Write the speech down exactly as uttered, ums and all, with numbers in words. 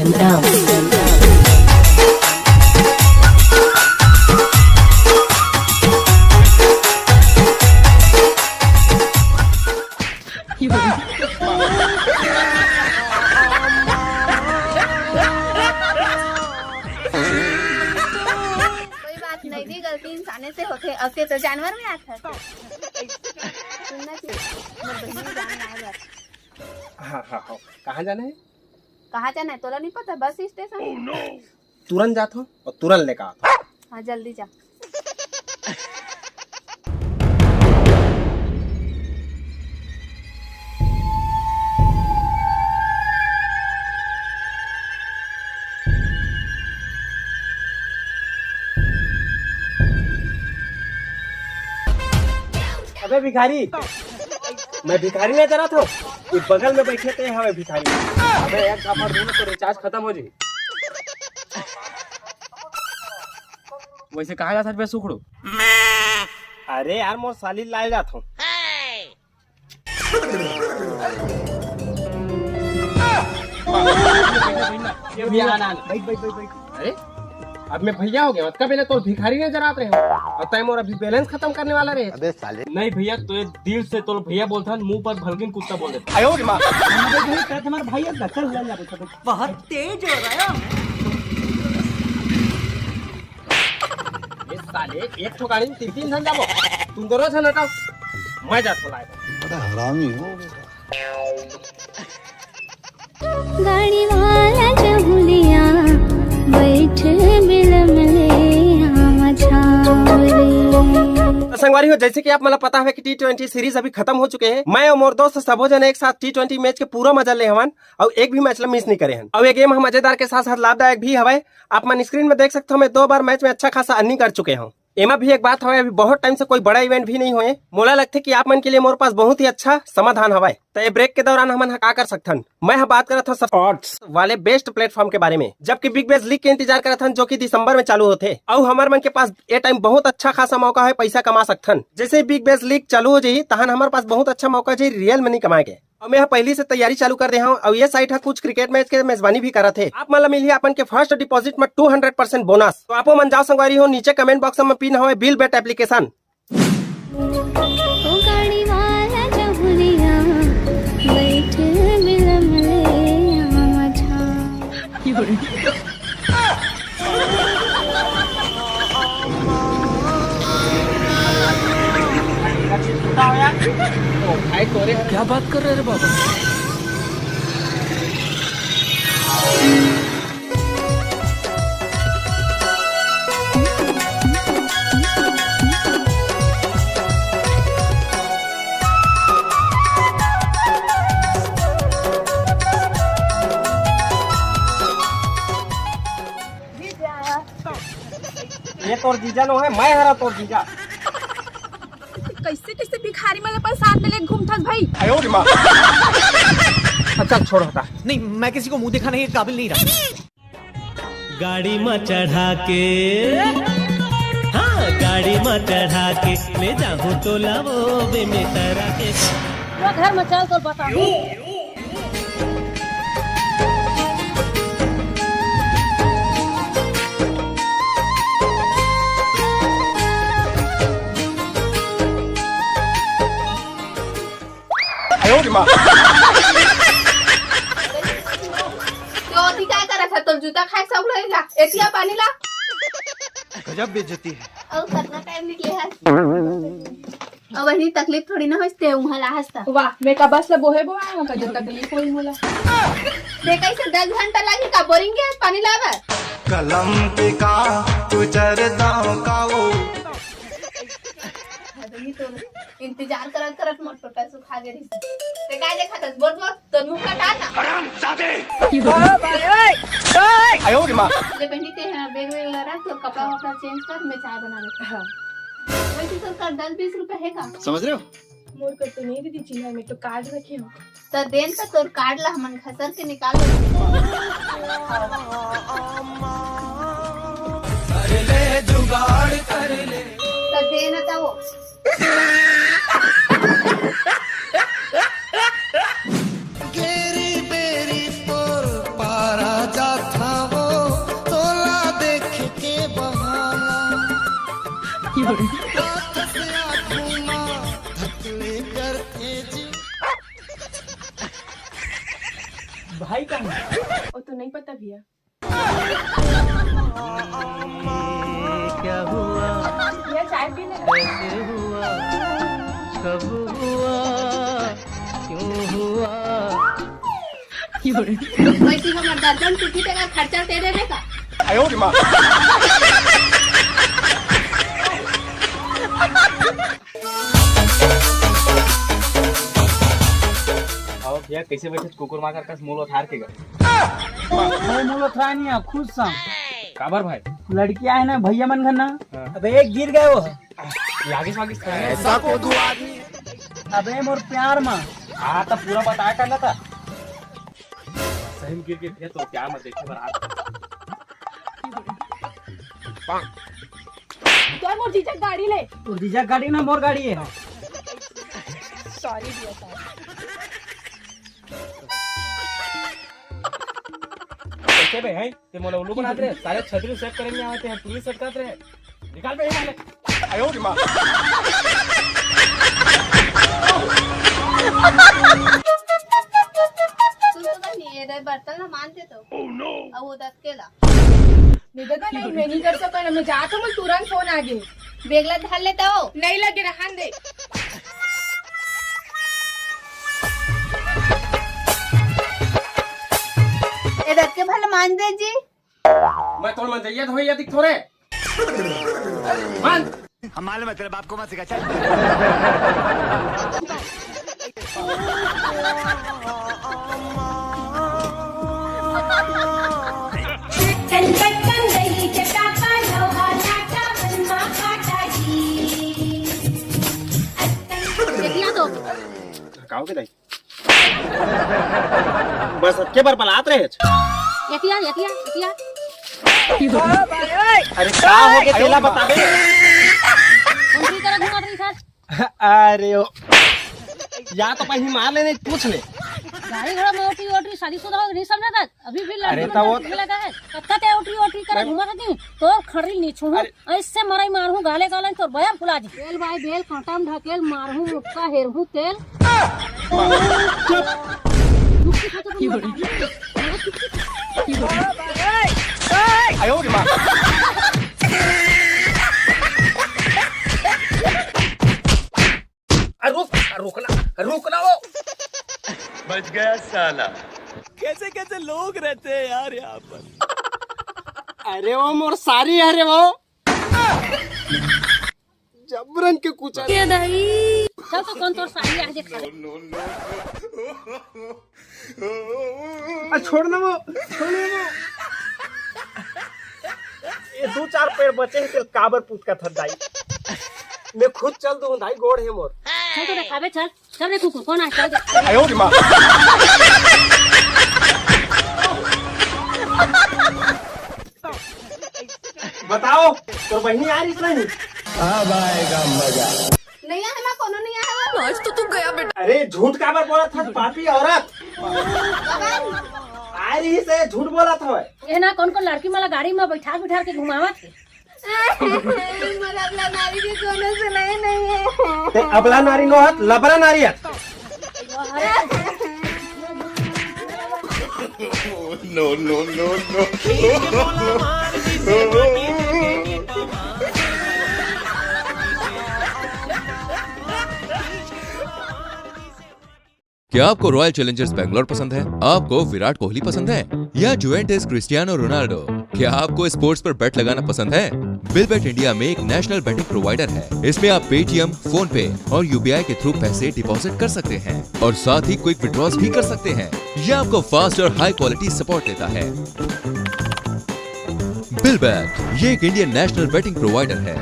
कोई बात नहीं, भी गलती इंसाने से होथे, अब ते तो जानवर में आथे। सुनना चाहिए, मोर बहिनी जान आए बर। हाँ, हाँ, हाँ। कहाँ जाना है? कहाँ जाना है? तोला नहीं पता, बस स्टेशन। तुरंत जात हो और तुरंत लेकर आत हो। हाँ, जल्दी जा। अबे भिखारी, मैं भिखारी नजर आत हँव? ये बगल में बैठे ते हवे भिखारी। अबे एक झापड़ दूँ ना तो रिचार्ज खतम हो जाही। वैसे कहाँ जात हस बे सुखड़ू? अरे यार, मोर साली लाए जात हँव। ये भैया, आना, आना। बैठ, बैठ, बैठ, बैठ। अरे, अब मैं भैया हो गया, अतका पहले तो भिखारी नजर आत रहे हो, और तय मोर अभी बैलेंस खतम करने वाला रहे। अबे साले। नहीं भैया, तो ये दिल से तो भैया बोलथन, मुंह पर भलकिन कुत्ता बोल देथे। आयो रे माँ। अरे भाई, तेरा तुम्हारा भाई है, चल, चल, चल, चल। बहुत तेज हो रहा है। ये साले, एक ठो गाड़ी में तीन, तीन झन जाबो। तुम दोनों झन हटाओ, मैं जात हँव लाए। बड़ा हरामी हो बेटा। गाड़ी वाला जहुलिया, बैठ बिलम ले आवा छाव रे। तो संगवारी हो, जैसे कि आप मन ला पता हवे कि टी ट्वेंटी सीरीज अभी खतम हो चुके हे, मैं और मोर दोस्त सबो जन एक साथ टी ट्वेंटी मैच के पूरा मजा ले हवन। अउ एक भी मैच ला मिस नहीं करे हन। अउ ये गेम ह मजेदार के साथ साथ लाभदायक भी हवय। आप मन स्क्रीन में देख सकत हो, मैं दो बार मैच में अच्छा खासा अर्निंग कर चुके हूँ। एमा भी एक बात हवय, अभी बहुत टाइम से कोई बड़ा इवेंट भी नहीं होए। मोला लगथे कि आप मन के लिए मोर पास बहुत ही अच्छा समाधान हवय। तो ये ब्रेक के दौरान हमन ह का कर सकथन, मैं ह बात करत हूँ स्पोर्ट्स वाले बेस्ट प्लेटफॉर्म के बारे में, जबकि बिग बैश लीग के इंतजार करत हन, जो कि दिसंबर में चालू होथे। अउ हमर मन के पास ये टाइम बहुत अच्छा खासा मौका है, पैसा कमा सकथन। जैसे ही बिग बैश लीग चालू हो जाही, तहन हमर पास बहुत अच्छा मौका जाही रियल मनी कमाए के। अउ मैं ह पहिली से तैयारी चालू कर दे हंव, अउ ये साइट ह कुछ क्रिकेट मैच के मेजबानी भी करत हे। आप मन ल मिलही अपन के फर्स्ट डिपॉजिट म टू हंड्रेड परसेंट बोनस। तो आपो मन जाओ संगवारी हो, नीचे कमेंट बॉक्स म पिन हवय बिल बेट एप्लीकेशन। ओ गाड़ी वाला जहुलिया, बैठ बिलम ले आवा छाव। क्या बात कर रहे रे बाबा? ये तोर जीजा नो है, मैं हरा तोर जीजा। कैसे कैसे भिखारी मन ल अपन साथ में लेके घूमथस भाई? अच्छा, छोड़, हटा। नहीं, मैं किसी को मुंह दिखाने के काबिल नहीं रहा। गाड़ी म चढ़ा के, हाँ, गाड़ी म चढ़ा के ले जाहूं टोला वो बे में तरा के। पूरा घर में चल तो बताऊं। तो ओती काय करत है? तोर जूता खाए सब लगेगा। एतिया पानी ला। गजब बेइज्जती है। और कितना टाइम निकले है? अब वही तकलीफ थोड़ी ना होइस ते उहाँ लाहस त। वाह, मैं का बस ल बोहे बोहे हूँ का जो तकलीफ होई मोला। ते कैसे दस घंटा लगी का बोरिंग के पानी लावे? कलम पे का तू चरता का वो। आदमी तो इंतजार करत करत मोर टोटा सुखा गे रहिस। ते काय देखत हस? बोल बोल, तोर मुंह का डाल ना। हरामजादे। ओ भाई, ओए, ओए। आयो रे माँ। ले बहनी ते हैं, बैग वैग ला रख, तो कपड़ा वपड़ा चेंज कर, मैं चाय बना लेती हूँ। हाँ। वैसे तो सर दस बीस रुपए है का? समझ रहे हो? मोर कर तो नहीं दीदी चिल्ला, मैं तो कार्ड रखे हूँ। त देन त तोर कार्ड ला हमन खसर के निकाल लेबो। अरे ले जुगाड़ कर ले। त देन त वो। गेरी बेरी तोर पारा जात भाई कहाँ है? वो तो नहीं पता भैया। क्या हुआ? भैया, चाय पी ले। कैसे हुआ? कब हुआ? क्यों हुआ? वैसे हमर दर्जन टूटी तेकर खर्चा तेरे रे का? आओ भैया, कैसे बैठे कुकुर माकर कस मुंह उठार के गए? मैं मुंह उठारा नहीं, खुश हूँ। काबर भाई? लड़कियां है ना भैया मन घर ना, हाँ। अबे एक गिर गए वो। यागिस वागिस खाए? ऐसा को दो आदमी। अबे मोर प्यार मा। हाँ, तो पूरा बताया करना था। सही में गिर के भैया, तो क्या मत देखे बरात। तोर मोर जीजा गाड़ी ले। तोर जीजा गाड़ी ना, मोर गाड़ी है। सॉरी भैया, सॉरी। कैसे बे हैं? ते मोला उल्लू बनात रहे, साले छतरी सेट करे नहीं आते हैं, पुलिस सेट करते रहे। निकाल बे ये वाले। आयो रे माँ। सुन तो बनी, ये दे बर्तन ना मानते तो। Oh no। अब वो दस के ला। निदे तो नहीं, मैं नहीं कर सकता ना, मैं जाता हूँ, मैं तुरंत फोन आ गए। बेगला धर लेता हो। नहीं लगे, रहन दे। ए दत के भल मान दे जी। मैं तोर मन जइया धोइया दिख थोरे। मान। हम मालूम है तेरे बाप को मत सिखा, चल। चल बच्चन दही चटाका लोहा नाटा बनमा काटा जी। देखिया तो। काओ के दाई? बस अब के बार बलात रहे छ? एतिया, एतिया, एतिया। अरे का हो गया तेला बताबे? उंगली तरह घुमा रही सर। अरे ओ। या तो पहली मार लेने पूछ ले। गाड़ी घोड़ा में ओटी ओटी शादीशुदा हो नहीं समझा था? अभी भी अरे लड़की तो वो लगा है। कत्ता ते ओटी ओटी कर मैं घुमा था नहीं? तो खड़ी नहीं छोड़ू। अरे ऐसे मराई मारहूँ गाले गाले तोर बया फुला दी। बेल भाई बेल कांटा में ढकेल मारहूँ मुक्का हेरहूँ तेल। चुप। आयो रे माँ। अरे रुक, अरे रुकना, रुकना वो। बच गया साला। कैसे कैसे लोग रहते हैं यार यहाँ पर। अरे वो मोर सारी है रे वो। जबरन के कुछ। ये दही। चल तो कौन तोर सारी आज खा ले। आ, छोड़ ना वो, छोड़ ना वो। ये दो चार पैर बचे हैं, तेल काबर पूत का था दाई। मैं खुद चल दूँ दाई, गोड़ है मोर। चल तो दिखावे, चल। चल रे कुकुर, कौन आ? चल दे। आयो रे माँ। बताओ, तोर बहिनी आ रही कि नहीं? अब आएगा मजा। नहीं आया ना, कोनो नहीं आया। आज तो तू गया बेटा। अरे झूठ काबर बोलत हस पापी औरत? आ रही से झूठ बोलत हवे। ये ना कौन कौन लड़की मला गाड़ी में बैठा बैठा के घुमावत हे। मोर अबला नारी के कोनो सुनाई नहीं है। ते अबला नारी नो हत, लबरा नारी हत। No, no, no, no। क्या आपको रॉयल चैलेंजर्स बैंगलोर पसंद है? आपको विराट कोहली पसंद है या जुवेंटस क्रिस्टियानो रोनाल्डो? क्या आपको स्पोर्ट्स पर बेट लगाना पसंद है? बिलबेट इंडिया में एक नेशनल बेटिंग प्रोवाइडर है। इसमें आप पेटीएम, फोन पे और यूपीआई के थ्रू पैसे डिपॉजिट कर सकते हैं और साथ ही क्विक विड्रॉज भी कर सकते हैं। यह आपको फास्ट और हाई क्वालिटी सपोर्ट देता है। बिलबेट, ये एक इंडियन नेशनल बेटिंग प्रोवाइडर है।